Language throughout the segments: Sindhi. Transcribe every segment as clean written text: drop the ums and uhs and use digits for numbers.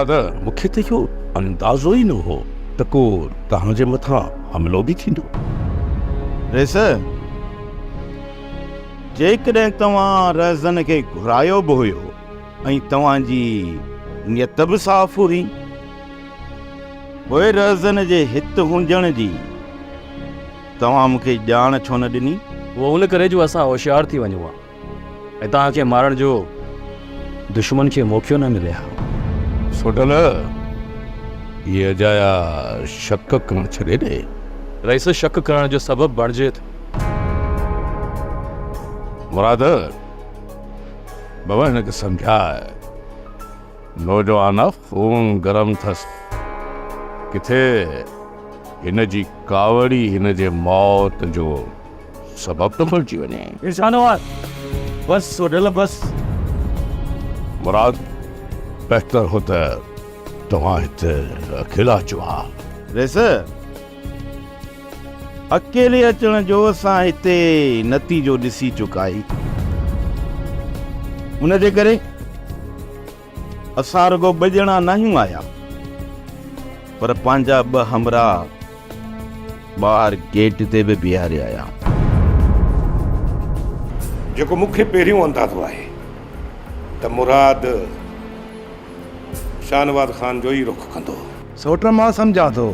مراد، مون کي ته اهو اندازو ئي نه هو ته ڪو توهان جي مٿان حملو به ٿيندو. رئيس، جيڪڏهن توهان رهزن کي گهرايو به هيو ۽ توهان جي نيت به صاف هئي، پوء رهزن جي هت هجڻ جي توهان مون کي ڄاڻ ڇو نه ڏني؟ اهو ان ڪري جو اسان هوشيار ٿي وڃون ها ۽ توهان کي مارڻ جو دشمن کي موقعو نه ملي ها. سوڍل، اهي اجايا شڪ ڪرڻ ڇڏي ڏي. رئيس شڪ ڪرڻ جو سبب بڻجي ٿو. مراد، بابا هن کي سمجهاء. نوجوان آ، خون گرم ٿس. ڪٿي هن جي ڪاوڙ ئي هن جي موت جو سبب نه بڻجي وڃي. شاهنواز، بس سوڍل بس. مراد، بهتر هو ته توهان هت اڪيلا اچو ها. رئيس، اڪيلي اچڻ جو اسان هتي نتيجو ڏسي چڪا آهيون. ان جي ڪري اسان رڳو ٻه ڄڻا ناهيون آيا پر پنهنجا ٻه همراهه ٻاهر گيٽ تي به بيهاري آيا. جيڪو مون کي پهريون اندازو آهي ته مراد شاهنواز خان جو ئي رخ ڪندو. سوٽ مان سمجهان ٿو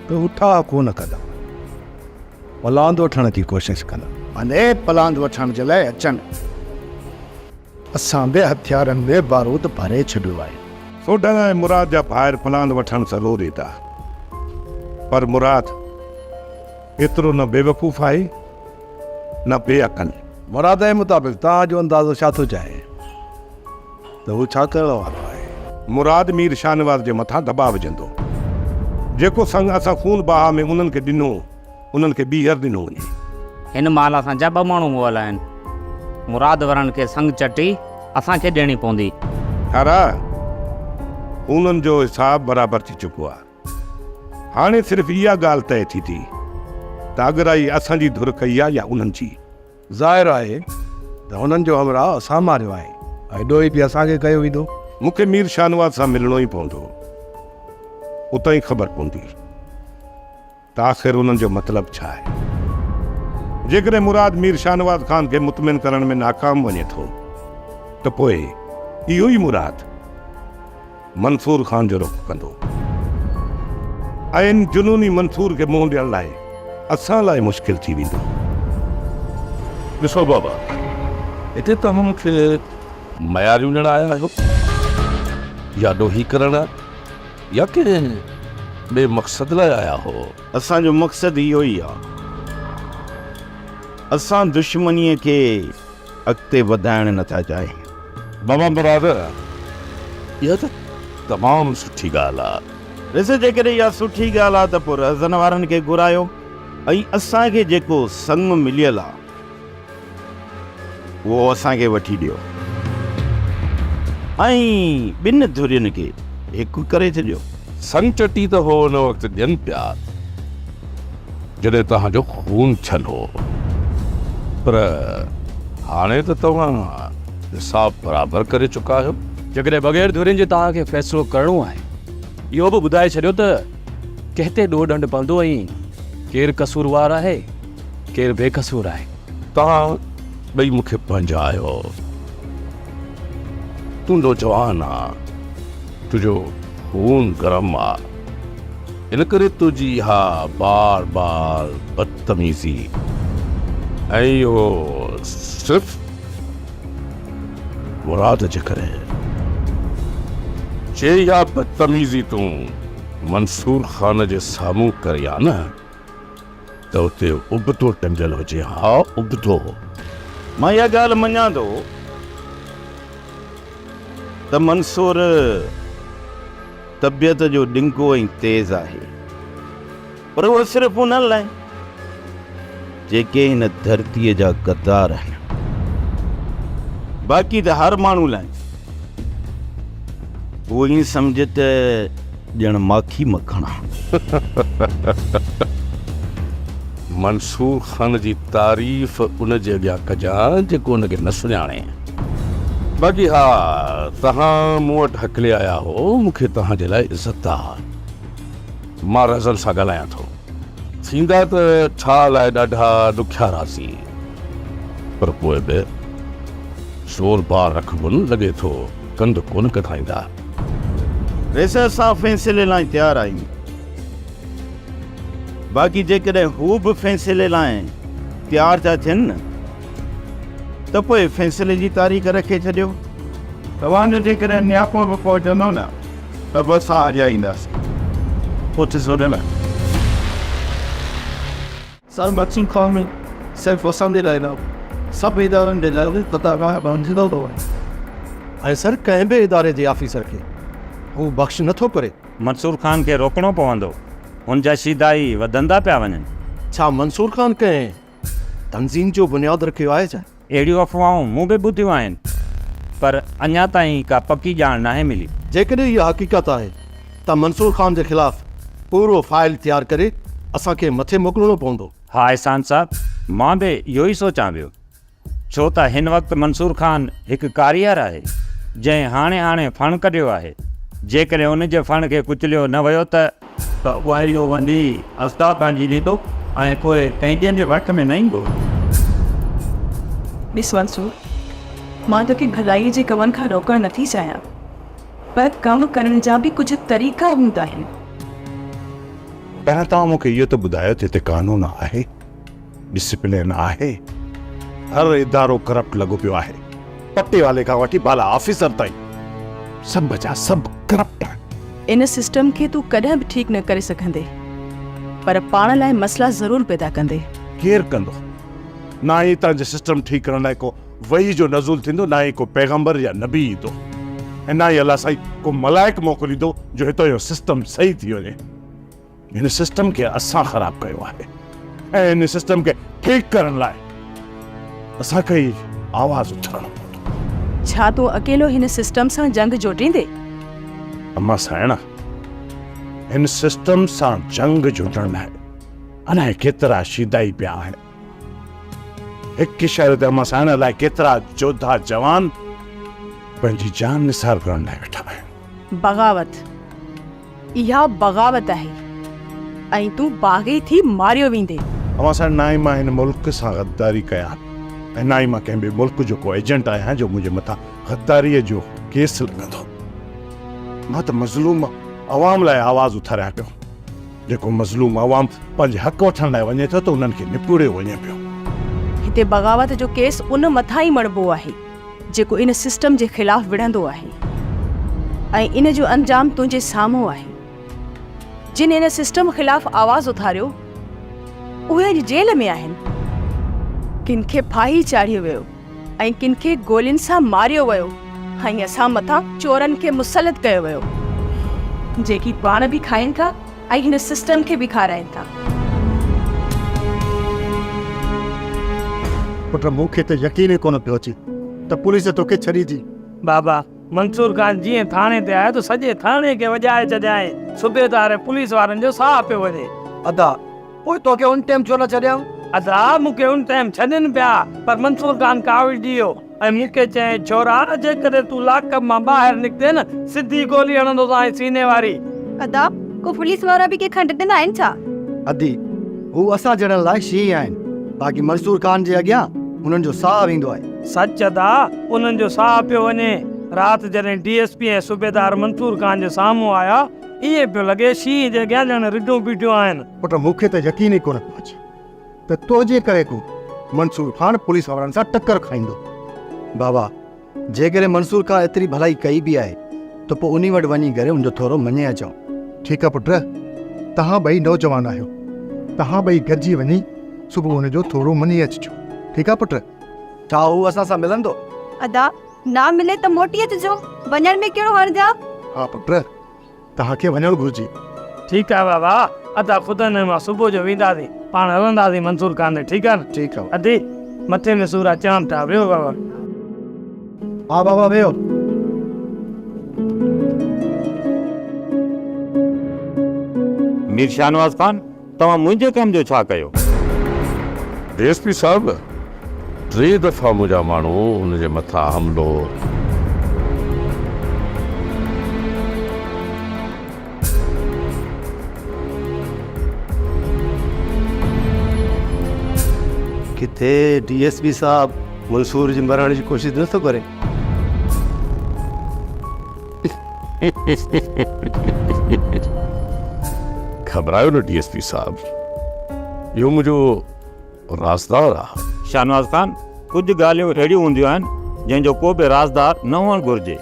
ته هو ٺاهه ڪو نه ڪندا. پلاند وٺڻ جي ڪوشش ڪندا. ڀلي پلاند وٺڻ جي لاء اچن. اسان به هٿيارن ۾ بارود ڀري ڇڏيو آهي. سوڍل ۽ مراد جا ڀائر پلاند وٺڻ ضرور ايندا. پر مراد ايترو نه بيوقوف آهي نه بي عقل. مراد جي مطابق توهان جو اندازو ڇا ٿو چاهي ته هو ڇا ڪرڻ وارو آهي؟ مراد مير شاهنواز جي مٿان دٻاء وجهندو. جيڪو سڱ اسان خون بها ۾ انهن کي ڏنو، انهن کي ٻيهر ڏنو وڃي. هن مهل اسان جا ٻه ماڻهو مئل آهن. مراد وارن کي سڱ چٽي اسان کي ڏيڻي پوندي. ٺارا، خونن جو حساب برابر ٿي چڪو آهي. هاڻي صرف اها ڳالهه طئي ٿي ٿي ته اڳرائي اسان جي ڌر ڪئي آهي يا انهن جي. ظاهر آهي ته هنن جو همراهه اسان ماريو آهي ۽ ڏوهي به اسان کي ڪيو ويندو. مون کي مير شاهنواز سان ملڻو ئي پوندو. اتان ئي خبر پوندي ته آخر انهن جو مطلب ڇا آهي. جيڪڏهن مراد مير شاهنواز خان کي مطمئن ڪرڻ ۾ ناڪام وڃي ٿو ته پوء اهو ئي مراد منصور خان جو رخ ڪندو ۽ ان جنوني منصور کي منهن ڏيڻ لاء اسان لاء مشڪل ٿي ويندو. ڏسو بابا، هتي توهان مون کي مياريون ڏيڻ آيا آهيو يا ڏوهي ڪرڻ يا ڪنهن ٻئي مقصد لاء آيا هو؟ اسان جو مقصد اهو ئي آ. اسان دشمنيء کي اڳتي وڌائڻ نه ٿا چاهيون. بابا مراد، اها ته تمام سٺي ڳالهه آ. ڏس جيڪڏهن اها سٺي ڳالهه آ ته پوء رهزن وارن کي گهرايو ۽ اسان کي جيڪو سڱ مليل آ اهو اسان کي وٺي ڏيو ۽ ٻن ڌرين کي هڪ ڪري ڇڏيو. سڱ چٽي ته هو ان وقت ڏين پيا جڏهن توهان جو خون ٿيل هو، پر هاڻي ته توهان حساب برابر ڪري چڪا آهيو. جيڪڏهن بغير ڌرين جي توهان کي فيصلو ڪرڻو آهي، اهو به ٻڌائي ڇڏيو ته ڪنهن تي ڏوهه ڏنڊ پوندو ۽ ڪير قصوروار آهي، ڪير بي قصور آهي. توهان ٻئي مون کي پنهنجا آهيو. تون نوجوان آن، تنهنجو خون گرم آ، ان ڪري تنهنجي اها بار بار بدتميزي ۽ اهو صرف مراد جي ڪري. جي اها بدتميزي تون منصور خان جي سامهون ڪرين ها نه ته اتي ابتو ٽنگيل هجي ها، ابتو. مان اها ڳالهه مڃان ٿو ته منصور طبيعت جو ڏنگو ۽ تيز آهي، پر اهو صرف انهن لاء جيڪي هن ڌرتيء جا غدار آهن. باقي ته هر ماڻهو لاء اهو ائين سمجهه ته ڄڻ ماکي مکڻ آ. منصور خان جي تعريف ان جي اڳيان ڪجان جيڪو ان کي نه سڃاڻي. باقي ها توهان مون وٽ هڪلي آيا هو، مون کي توهان جي لاء عزت آ. مان رهزن سان ڳالهايان ٿو. ٿيندا ته ٺاهه لاء ڏاڍا ڏکيا راضي، پر پوء به زور بار رکبو نه لڳي ٿو ڪنڌ ڪونه ڪڍرائيندا. ريسه اسان فيصلي لاء تيار آهيون. باقي جيڪڏهن هو به فيصلي لاء تيار ٿا ٿين ته پوء فيصلي جي تاريخ رکي ڇڏيو. توهان جو جيڪڏهن نياپو به پهچندو نه ته به اسان هليا اينداسين. پوء سوڍل. سر مقصود خان ۾ صرف اسان جي لاء نه سڀ ادارن جي لاء خطرناڪ بڻجندو ٿو وڃي. ۽ سر ڪنهن به اداري جي آفيسر کي هو بخش نه ٿو ڪري. منصور خان کي روڪڻو پوندو. هن جا شيدائي وڌندا پيا وڃن. ڇا منصور خان ڪنهن تنظيم جو بنياد رکيو آهي ڇا؟ اهڙيون افواهون مون به ٻڌيون آهن، پر اڃا تائين ڪا پڪي ڄاڻ ناهي ملي. جيڪڏهن اها حقيقت آهي ته منصور خان جي خلاف پورو فائل تيار ڪري اسان کي مٿي موڪلڻو پوندو. ها احسان صاحب، مان به اهو ئي سوچان پيو. ڇو ته هن وقت منصور خان هڪ ڪاريهر آهي، جنهن هاڻي هاڻي ڦڻ ڪڍيو آهي. جيڪڏهن ان جي ڦڻ کي ڪچليو نه ويو ته. ته اهو وڃي استاد بڻجي ويندو ۽ پوء قيدين جي وٽ ۾ نه ايندو. ڏس منصور، مان توکي ڀلائيء جي ڪمن کان روڪڻ نٿي چاهيان، پر ڪم ڪرڻ جا به ڪجهه طريقا هوندا آهن. پهريان توهان مون کي اهو ته ٻڌايو ته هتي قانون آهي؟ ڊسپلين آهي، هر ادارو ڪرپٽ لڳو پيو آهي، پٽيوالي کان وٺي بالا آفيسر تائين سڀ جا سڀ ڪرپٽ آهن. ان سسٽم کي تون ڪڏهن به ٺيڪ نه ڪري سگهندين، پر پاڻ لاء مسئلا ضرور پيدا ڪندين. ڪير ڪندو؟ نه ئي هتان جي سسٽم ٺيڪ ڪرڻ لاء ڪو وحي جو نزول ٿيندو، نه ئي ڪو پيغمبر يا نبي ايندو ۽ نه ئي الله سائين ڪو ملائڪ موڪليندو جو هتان جو سسٽم صحيح ٿي وڃي. هن سسٽم کي اسان خراب ڪيو آهي ۽ هن سسٽم کي ٺيڪ ڪرڻ لاء اسان کي ئي آواز اٿارڻو پوندو. ڇا تون اڪيلو هن سسٽم سان جنگ جوٽيندين؟ اما سائڻا، هن سسٽم سان جنگ جوٽڻ لاء الائي ڪيترا شيدائي پيا آهن. هڪ اشاري تي اما سائڻ الائي ڪيترا جوڌا جوان پنهنجي جان نثار ڪرڻ لاء ويٺا آهن. بغاوت! اها بغاوت آهي ۽ تون باغي ٿي ماريو ويندين. اوهان سان نه ئي مان هن ملڪ سان غداري ڪيان ۽ نه ئي مان ڪنهن ٻئي ملڪ جو ڪو ايجنٽ آهيان جو منهنجي مٿان غداريء جو ڪيس لڳندو. مان ته مظلوم عوام لاء آواز اٿاريان پيو. جيڪو مظلوم عوام پنهنجي حق وٺڻ لاء وڃي ٿو ته انهن کي نپوڙيو وڃي پيو. هتي بغاوت جو ڪيس ان مٿان ئي مڙهبو آهي. جيڪو ان سسٽم جي خلاف وڙهندو آهي ۽ ان جو انجام تنهنجي سامهون آهي. جن ان سسٽم خلاف آواز اٿاريو اهي اڄ جيل ۾ آهن. ڪن کي ڦاهي چاڙهيو ويو ۽ ڪن کي گولين سان ماريو ويو ۽ اسان مٿان چورن کي مسلط ڪيو ويو. جيڪي پاڻ به کائين ٿا ۽ هن سسٽم کي به کارائين ٿا. پٽ مون کي ته يقين ئي ڪونه پيو اچي ته پوليس توکي ڇڏي ٿي. بابا، منصور خان جيئن ٿاڻي تي آيو ته سڄي ٿاڻي کي وڄائي ڇڏيائين. صوبيدار ۽ پوليس وارن جو ساهه پيو وڃي. ادا، پوء توکي ان ٽيم ڇو نه ڇڏيائون؟ ادا، مون کي ان ٽيم ڇڏين پيا، پر منصور خان ڪاوڙجي ويو ۽ مون کي چيائين، ڇورا، جيڪڏهن تون لاڪ اپ مان ٻاهر نڪتين نه، سڌي گولي هڻندوسانء سيني واري. ادا، ڪو پوليس وارا به ڪي کنڊ ڏيندا آهن ڇا؟ ادي، هو اسان جهڙن لاء شينهن آهن، باقي منصور خان جي اڳيان هنن جو ساهه ويندو آهي. سچ ادا، انهن جو ساهه پيو وڃي. رات جڏهن ڊي ايس پي ۽ صوبيدار منصور خان جي سامهون آيا، ائين پيو لڳي شينهن جي اڳيان ڄڻ رڍون بيٺيون آهن. پٽ، مون کي ته يقين ئي ڪونه پيو اچي ته تنهنجي ڪري ڪو منصور خان پوليس وارن سان ٽڪر کائيندو. بابا، جيڪڏهن منصور خان ايتري ڀلائي ڪئي به آهي ته پوء انهي وٽ وڃي ڪري ان جو ٿورو مڃي اچون. ٺيڪ آ پٽ، توهان ٻئي نوجوان آهيو، توهان ٻئي گڏجي وڃي صبح ان جو ٿورو مڃي اچجو، ٺيڪ آ پٽ؟ ڇا هو اسان سان ملندو؟ ادا، نه ملي ته موٽي اچجو، وڃڻ ۾ ڪهڙو حرج آ؟ ها پٽ، توهان کي وڃڻ گهرجي. ٺيڪ آ بابا، ادا خدا نه مان صبح جو وينداسين، پاڻ هلنداسين منصور خان ڏي، ٺيڪ آ نه؟ ٺيڪ آ. ادي، مٿي ۾ سور آ، چان ٿا، ويهو بابا. ها بابا ويهو. مير شاهنواز خان، توهان منهنجي ڪم جو ڇا ڪيو؟ ڊي ايس پي صاحب، ٽي دفعا منهنجا ماڻهو هن جي مٿان حملو ڪٿي ڊي ايس پي صاحب منصور جي مرڻ جي ڪوشش نه ٿو ڪري؟ گهٻرايو نه ڊي ايس پي صاحب، اهو منهنجو رازدار آ. شاهنواز خان، ڪجهه ڳالهيون اهڙيون هونديون آهن، جنهن جو ڪو به رازدار نه هئڻ گهرجي.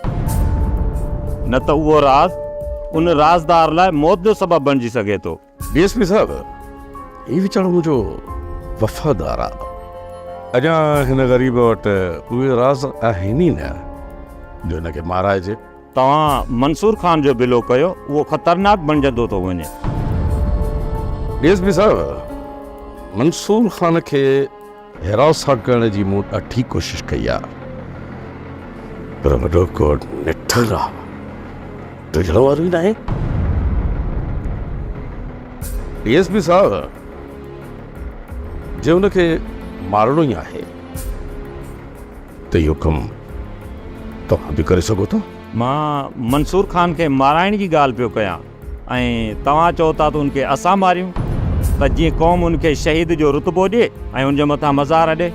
نه ته اهو راز ان رازدار لاء موت جو سبب بڻجي سگهي ٿو. ڊي ايس پي صاحب، هي ويچارو منهنجو وفادار آ. اڃا هن غريب وٽ اهي راز آهن ئي نه جو هن کي مارائجي. توهان منصور خان جو بلو ڪيو، اهو خطرناڪ بڻجندو ٿو وڃي. ڊي ايس پي صاحب، منصور خان کي هراسان ڪرڻ جي مون ڏاڍي ڪوشش ڪئي آ، پر وڏو ڪو نٺر آ، ڊڄڻ وارو ئي ناهي. ڊي ايس پي صاحب، جي ان کي مارڻو ئي آهي ته اهو ڪم توهان به ڪري سگهو ٿا. مان منصور خان کي مارائڻ جي ڳالهه پيو ڪيان ۽ توهان چئو ٿا ته ان کي اسان ماريون ته جيئن قوم ان کي شهيد جو رتبو ڏئي ۽ ان جي مٿان مزار اڏي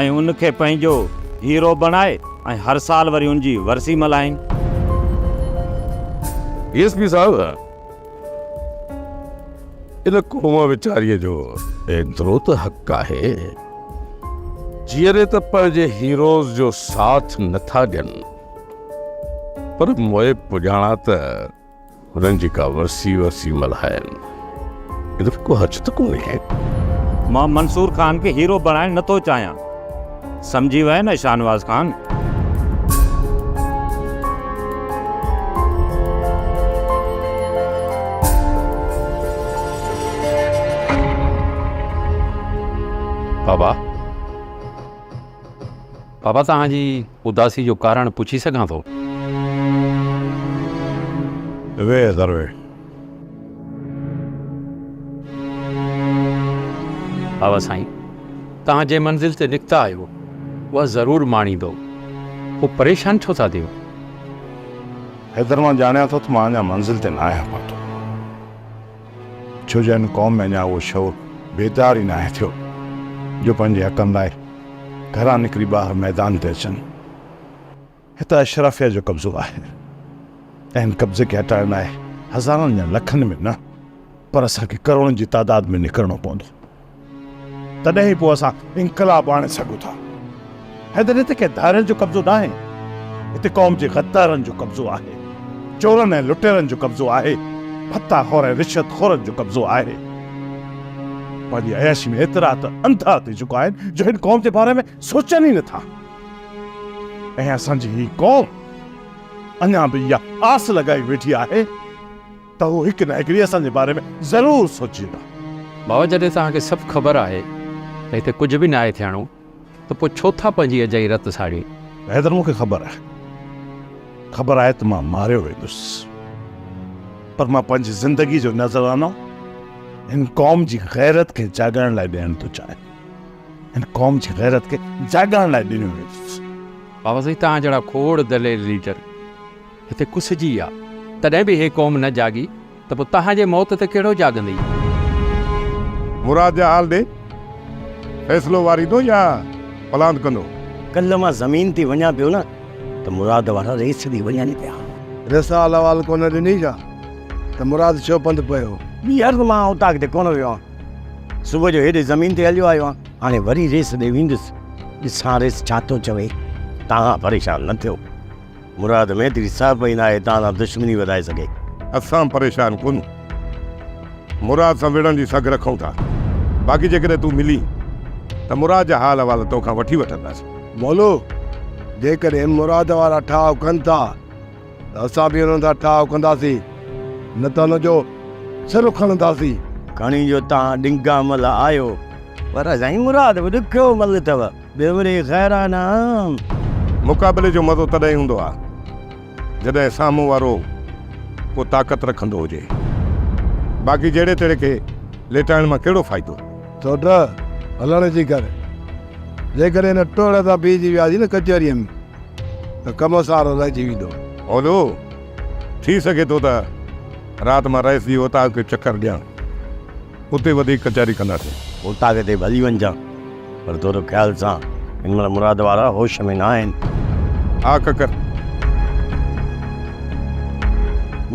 ۽ ان کي پنهنجو هيرو بڻائي ۽ هر سال وري ان جي ورسي ملهائين. ڊي ايس پي صاحب ان قوم ويچاريء جو ايترو ته حق آهي، جيئري ته پنهنجي هيروز جو ساٿ نٿا ڏين، پر موئي پڄاڻا ته هنن جي ڪا ورسي ورسي ملهائين، ان ۾ ڪو حرج ته ڪونهي. مان منصور خان کي هيرو بڻائڻ نٿو چاهيان، سمجهي وئين نه شاهنواز خان؟ بابا بابا توهان جي اداسي جو ڪارڻ پڇي سگهان ٿو؟ ويهه درويش. بابا سائين توهان جنهن منزل تي نڪتا آهيو اها ضرور ماڻيندو. پوء پريشان ڇو ٿا ٿيو؟ حيدر مان ڄاڻيان ٿو ته مان اڃا منزل تي ناهيان پهتو. ڇو جو هن قوم ۾ اڃا اهو شعور بيدار ئي ناهي ٿيو جو پنهنجي حقن لاء گهران نڪري ٻاهر ميدان تي اچن. هت اشرافيه جو قبضو آهي ۽ ان قبضي کي هٽائڻ لاء هزارن يا لکن ۾ نه پر اسان کي ڪروڙن جي تعداد ۾ نڪرڻو پوندو. تڏهن ئي پوء اسان انقلاب آڻي سگهون ٿا. حيدر هتي ڪنهن ڌاريل جو قبضو ناهي، هتي قوم جي غدارن جو قبضو آهي، چورن ۽ لٽيرن جو قبضو آهي، ڀتا خور ۽ رشوت خورن جو قبضو آهي. پنهنجي عياشي ۾ ايترا ته انڌا ٿي چڪا آهن جو هن قوم جي باري ۾ سوچن ئي نٿا. ۽ اسان جي هي قوم اڃا به اها آس لڳائي ويٺي آهي ته هو هڪ نه هڪ ڏينهن اسان جي باري ۾ ضرور سوچيندا. بابا جڏهن توهان کي سڀ خبر آهي ته هتي ڪجهه به ناهي ٿيڻو ته پوء ڇو ٿا پنهنجي اجائي رت ساڙيو؟ حيدر مون کي خبر آهي، خبر آهي ته مان ماريو ويندس پر مان پنهنجي زندگي جو نذرانو هن قوم جي غيرت کي جاڳائڻ لاء ڏيڻ ٿو چاهيان. هن قوم جي غيرت کي جاڳائڻ لاء ڏنيون ويندس. بابا سائين توهان جهڙا کوڙ دلير ليڊر هتي ڪسجي ويا تڏهن به هي قوم نه جاڳي ته پوء توهان جي موت تي ڪهڙو جاڳندي. مراد جا حال ڏي، فيصلو واريندو يا پلاند ڪندو؟ ڪلهه مان زمين تي وڃان پيو نه ته مراد وارا ريس ڏي وڃن پيا. رسال حوال ڪونه ڏني ڇا ته مراد ڇو پنڌ پيو؟ ٻيهر ته مان اوطاق تي ڪونه ويو آهيان. صبح جو هيڏي زمين تي هليو آيو آهيان. هاڻي وري ريس ڏي ويندس. ڏسان ريس ڇا ٿو چوي. توهان پريشان نه ٿيو. مراد ۾ ايتري سهپ ئي ناهي توهان سان دشمني وڌائي سگهي. اسان پريشان ڪونهون. مراد سان وڙهڻ جي سگهه رکون ٿا. باقي جيڪڏهن تون ملين ته مراد جا حال احوال توکان وٺي وٺنداسين. مولو، جيڪڏهن مراد وارا ٺاهه ڪن ٿا ته اسان به انهن سان ٺاهه ڪنداسين، نه ته ان جو سر کڻنداسين. کڻي جو تان ڏنگا مل آيو، پر سائين مراد به ڏکيو مل اٿو، ٻيو وري خير آ نه. مقابلي جو مزو تڏهن هوندو آ، جڏهن سامهون وارو ڪو طاقت رکندو هجي. باقي جهڙي تهڙي کي ليٽائڻ مان ڪهڙو فائدو. سوٽ، هلڻ جي ڪر. جيڪڏهن هن ٽوڙ سان بيهجي وياسين نه ڪچهريء ۾. ته ڪم سارو رهجي ويندو. هولو، ٿي سگهي ٿو ته رات مان رئيس جي اوطاق کي چڪر ڏيان. اتي وڌيڪ ڪچهري ڪنداسين. اوطاق تي ڀلي وڃجان. پر ٿورو خيال سان، هن مهل مراد وارا هوش ۾ نه آهن. ها ڪڪر.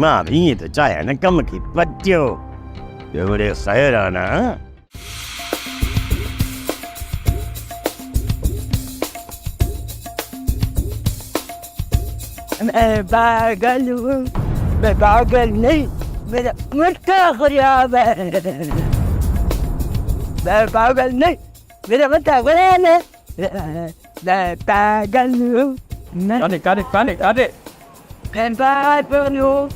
مان به ائين ٿو چاهيان نه ڪم کي پٽيو. ٻيو مڙئي خير آ نه. मैं पागल हूँ, मैं पागल नहीं, मेरा मत्था खराब है। मैं पागल नहीं, मेरा मत्था खराब है। मैं पागल हूँ। काॾे काॾे काॾे काॾे? मैं पागल हूँ।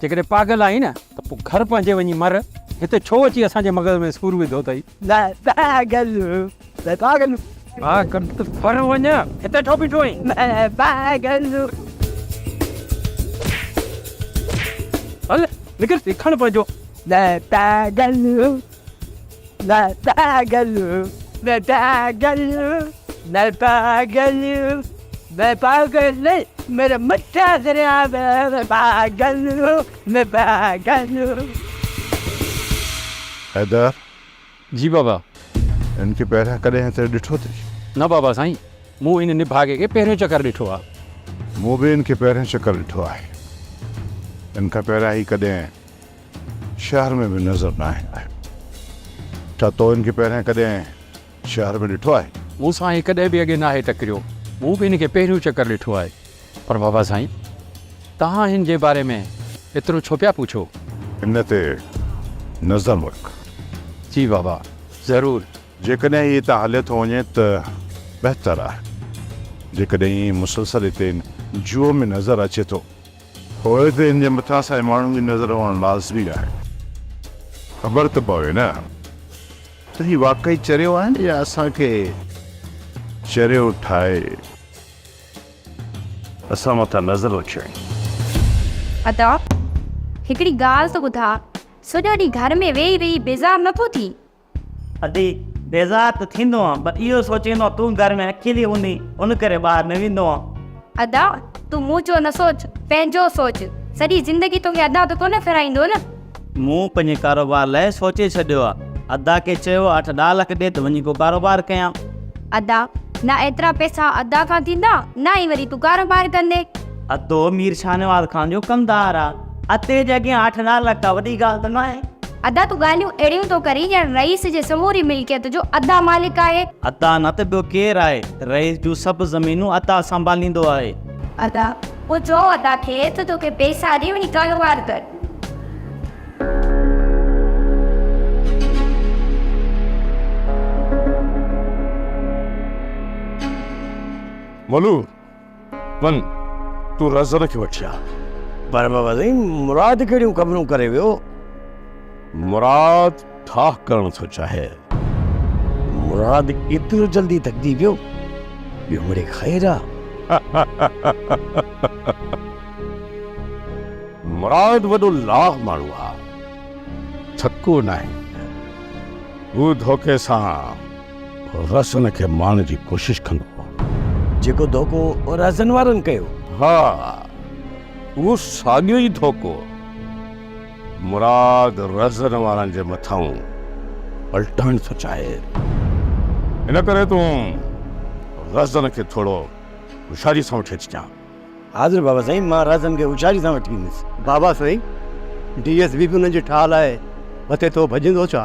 जेकॾहिं पागल आहीं न त पोइ घर पंहिंजे वञी मर, हिते छो अची असांजे मग़ज़ में सूर विधो अथई? मैं पागल हूँ, मैं पागल हूँ। हा कर त पर वञ, हिते छो बीठो आहीं? मैं पागल हूँ। हल निकिर, खण पंहिंजो। मैं पागल हूँ, मैं पागल हूँ, मैं पागल हूँ, मैं पागल हूँ, मैं पागल नहीं, मेरा मत्था खराब है। मैं पागल हूँ, मैं पागल हूँ। हैदर। जी बाबा। हिन खे पहिरियां कॾहिं हिते ॾिठो अथई? न बाबा साईं, मूं इन निभागे खे पहिरियों चकर ॾिठो आहे। मूं बि हिन खे पहिरियों चकर ॾिठो आहे। इन खां पहिरियां ही कॾहिं शहर में बि नज़र न आयो आहे। छा तो हिन खे पहिरियां कॾहिं शहर में ॾिठो आहे? मूंसां ही कॾहिं बि अॻे नाहे टकरियो, मूं बि हिन खे पहिरियों चकर ॾिठो आहे। पर बाबा साईं, तव्हां हिन जे बारे में एतिरो छो पिया पुछो? हिन ते नज़र रख। जी बाबा, ज़रूर। जेकॾहिं हीअ हितां हले थो वञे त बहितर आहे। जेकॾहिं ईअं मुसलसल हिते जूअ में नज़र अचे थो, पोइ त हिन जे मथां असांजे माण्हुनि जी नज़र हुअणु लाज़मी आहे। ख़बर त पवे न त हीउ वाकई चरियो आहे या असांखे चरियो ठाहे असां मथां नज़र रखियईं। अदा, हिकिड़ी ॻाल्हि त ॿुधा, सॼो ॾींहुं घर में वेही वेही बेज़ार नथो थी? अदी, बेज़ार त थींदो आहियां, पर इहो सोचींदो आहियां तूं घर में अकेली हूंदी, उन करे ॿाहिरि न वेंदो आहियां। अदा, तूं मुंहिंजो न सोच, पंहिंजो सोच। सॼी ज़िंदगी तोखे अदा त कोन फिराईंदो न। मूं पंहिंजे कारोबार लाइ सोचे छॾियो आहे। अदा खे चयो 8-10 लख ॾे त वञी को कारोबार कयां। अदा, न एतिरा पैसा अदा खां थींदा, न ई वरी तूं कारोबार कंदे। अदो मीर शाहनवाज़ खान जो कमदार आहे। अते जे अॻियां 8-10 लख का वॾी ॻाल्हि त न आहे। अदा, तूं ॻाल्हियूं अहिड़ियूं थो करीं ॼण रईस जे समूरी मिल्कियत जो अदा मालिक आहे। अदा न त ॿियो केरु आहे, रईस जूं सभु ज़मीनूं अदा संभालींदो आहे। अदा, पोइ चओ अदा खे त तोखे पैसा ॾे वञी कारोबार कर। मोलू, वञ तूं रज़न खे वठी आ। पर बाबा साईं, मुराद कहिड़ियूं ख़बरूं करे वियो? मुराद ठाह करणु थो चाहे। मुराद एतिरो जल्दी थकिजी वियो? ॿियो मुड़े ख़ैर आ। मुराद वॾो लाह माण्हू आहे, थको नाहे। हू धोखे सां रसन खे मारण जी कोशिश कंदो। जेको धोखो रसन वारनि कयो? हा, उहो साॻियो ई धोखो मुराद रज़न वारनि जे मथां पलटाइण थो चाहे। इन करे तूं रज़न खे थोरो होशियारी सां वठी अचिजांइ। हाज़िर बाबा साईं, मां रज़न खे होशियारी सां वठी ईंदुसि। बाबा साईं, डी एस पी बि हुननि जी ठाह लाइ मथे थो भॼंदो छा?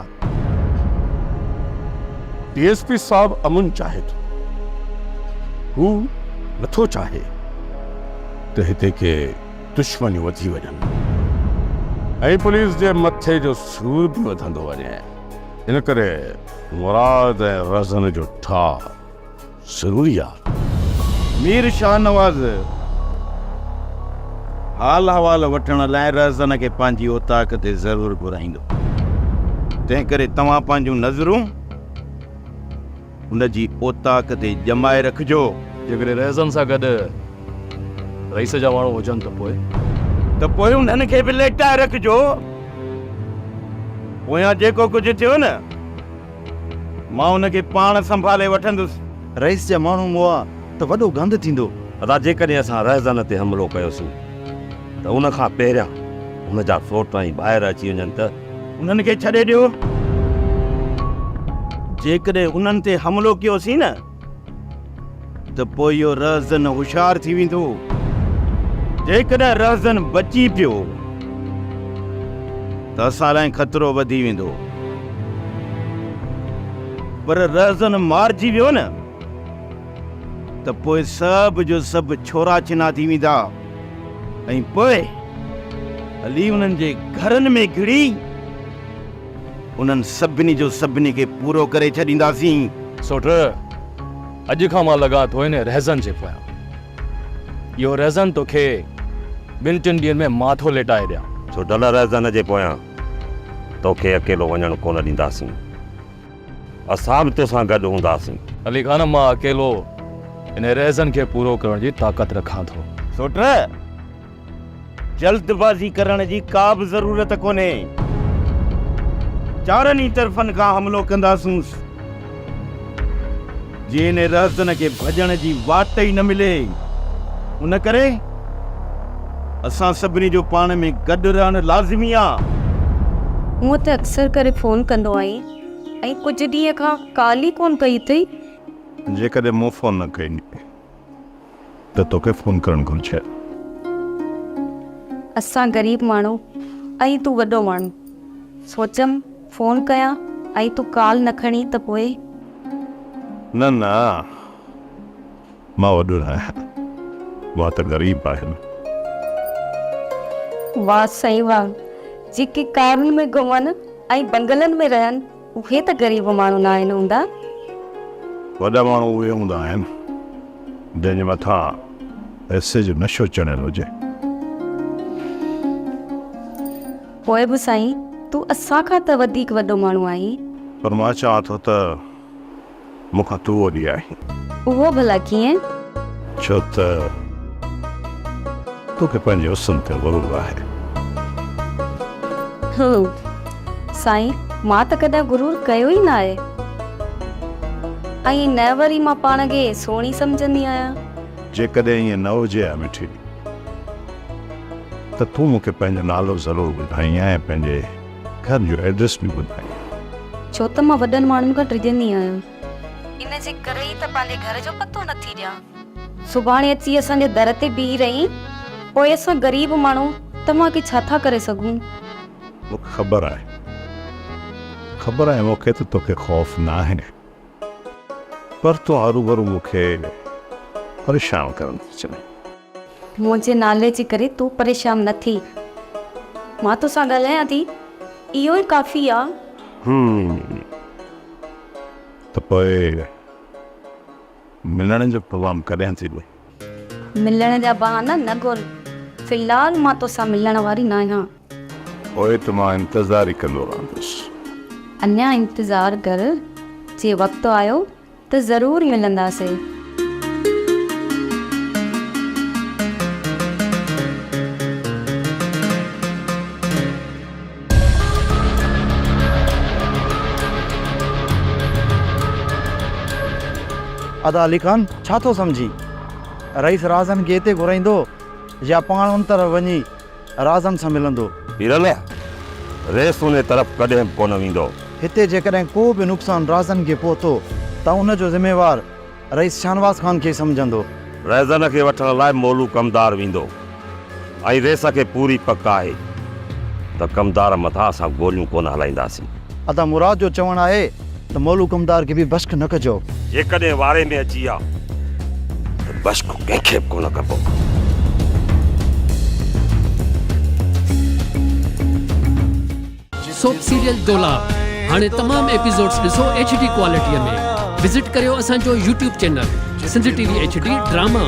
डी एस पी साहब अमन चाहे थो, हू नथो चाहे त हिते के दुश्मनियूं वधी वञनि ऐं पुलिस जे मथे जो सूर बि वधंदो वञे। इन करे मुराद ऐं रज़न जो ठाह ज़रूरी आहे। मीर शाहनवाज़ हाल हवाल वठण लाइ रज़न खे पंहिंजी औताक ते ज़रूर घुराईंदो, तंहिं करे तव्हां पंहिंजूं नज़रूं उन जी औताक ते ॼमाए रखिजो। जेकॾहिं रज़न सां गॾु रईस जा माण्हू हुजनि त पोइ? त पोइ उन्हनि खे बि लेटाए रखिजो। पोयां जेको कुझु थियो न, मां उनखे पाण संभाले वठंदुसि। रईस जा माण्हू मुआ त वॾो गंद थींदो। अदा, जेकॾहिं असां रज़न ते हमलो कयोसीं त उन खां पहिरियां हुन जा सोट ऐं ॿाहिरि अची वञनि त उन्हनि खे छॾे ॾियो। جيڪڏهن انهن تي حملو ڪيوسين نه ته پوء اهو رهزن هوشيار ٿي ويندو. جيڪڏهن رهزن بچي پيو ته اسان لاء خطرو وڌي ويندو. پر رهزن مارجي ويو نه ته پوء سڀ جو سڀ ڇورا ڇنا ٿي ويندا ۽ پوء هلي انهن جي گهرن ۾ گهڙي انهن سڀني جو سڀني کي پورو ڪري ڇڏينداسين. سوٽ، اڄ کان مان لڳان ٿو ان رهزن جي پويان. اهو رهزن توکي ٻن ٽن ڏينهن ۾ مان ٿو ليٽائي ڏيان. سوڍل، رهزن جي پويان توکي اڪيلو وڃڻ ڪونه ڏينداسين. اسان به توسان گڏ هونداسين. علي خان، مان اڪيلو ان رهزن کي پورو ڪرڻ جي طاقت رکان ٿو. سوٽ، جلد بازي ڪرڻ جي ڪا به ضرورت ڪونهي. چارن ئي طرفن کان حملو ڪنداسونس. جي ان رهزن کي ڀڄڻ جي واٽ ئي نه ملي. ان ڪري اسان سڀني جو پاڻ ۾ گڏ رهڻ لازمي آ. هونء ته اڪثر ڪري فون ڪندو آهين ۽ ڪجهه ڏينهن کان ڪال ئي ڪونه ڪئي اٿئي. جيڪڏهن مون فون نه ڪئي ته توکي فون ڪرڻ گهرجي. اسان غريب ماڻهو ۽ تون وڏو ماڻهو. سوچيم فون ڪيان ۽ تون ڪال نه کڻين ته پوء. نه نه مان وڏو نه آهيان مان ته غريب آهيان. واه سائين واه جيڪي ڪارن ۾ گهمن ۽ بنگلن ۾ رهن اهي ته غريب ماڻهو ناهن هوندا. وڏا ماڻهو اهي هوندا آهن جنهن جي مٿان پئسي جو نشو چڙهيل هجي. پوء به سائين تون اسان کان ته وڌيڪ وڏو ماڻهو آهين. پر مان چوان ٿو ته مون کان تون وڏي آهين. اهو ڀلا ڪيئن؟ ڇو ته توکي پنهنجي حسن تي غرور آهي. هو سائين مان ته ڪڏهن غرور ڪيو ئي ناهي ۽ نه وري مان پاڻ کي سهڻي سمجهندي آهيان. جيڪڏهن ائين نه هجي ها مٺي ته تون مون کي پنهنجو نالو ضرور ٻڌائين ها ۽ پنهنجي گهر جو ايڊريس به ٻڌائين ها. ڇو ته مان وڏن ماڻهن کان ڊڄندي آهيان. ان جي ڪري ئي ته پنهنجي گهر جو پتو نه ٿي ڏيان. سڀاڻي اچي اسان جي در تي بيهي رهين، پوء اسان غريب ماڻهو توهان کي ڇا ٿا ڪري سگهون؟ مون کي خبر آهي. خبر آهي مون کي ته توکي خوف ناهي. پر تون هروڀرو مون کي پريشان ڪرڻ ٿي چاهين. منهنجي نالي جي ڪري تون پريشان نه ٿي. مان توسان ڳالهايان ٿي، اهو ئي ڪافي آ. هم. ته پوء ملڻ جو پروگرام ڪڏهن ٿي ڏئين؟ ملڻ جا بهانا نه ڳول. في الحال مان توسان ملڻ واري ناهيان. پوء ته مان انتظار ئي ڪندو رهندس. اڃا انتظار ڪر، جي وقت آيو ته ضرور ملنداسين. ادا علي خان ڇا ٿو سمجهين؟ رئيس رازن کي هتي گهرائيندو يا پاڻ ان طرف وڃي رازن سان ملندو؟ پيرل، رئيس انهي طرف ڪڏهن به ڪونه ويندو. هتي جيڪڏهن ڪو به نقصان رازن کي پهتو ته ان جو ذميوار رئيس شاهنواز خان کي سمجهندو. رهزن کي وٺڻ لاء مولو ڪمدار ويندو ۽ رئيس کي پوري پڪ آهي ته ڪمدار مٿان اسان گوليون ڪونه هلائينداسين. ادا مراد جو چوڻ آهي ته مولو ڪمدار کي به بشڪ نه ڪجو. جيڪڏهن واري ۾ اچي ها ته بشڪ ڪنهن کي به ڪونه ڪبو. سوپ سيريل دولاب هاڻي تمام ايپيسوڊز ڏسو ايڇ ڊي ڪوالٽي ۾ وزٽ ڪريو اسان جو YouTube channel Sindh T V H D drama.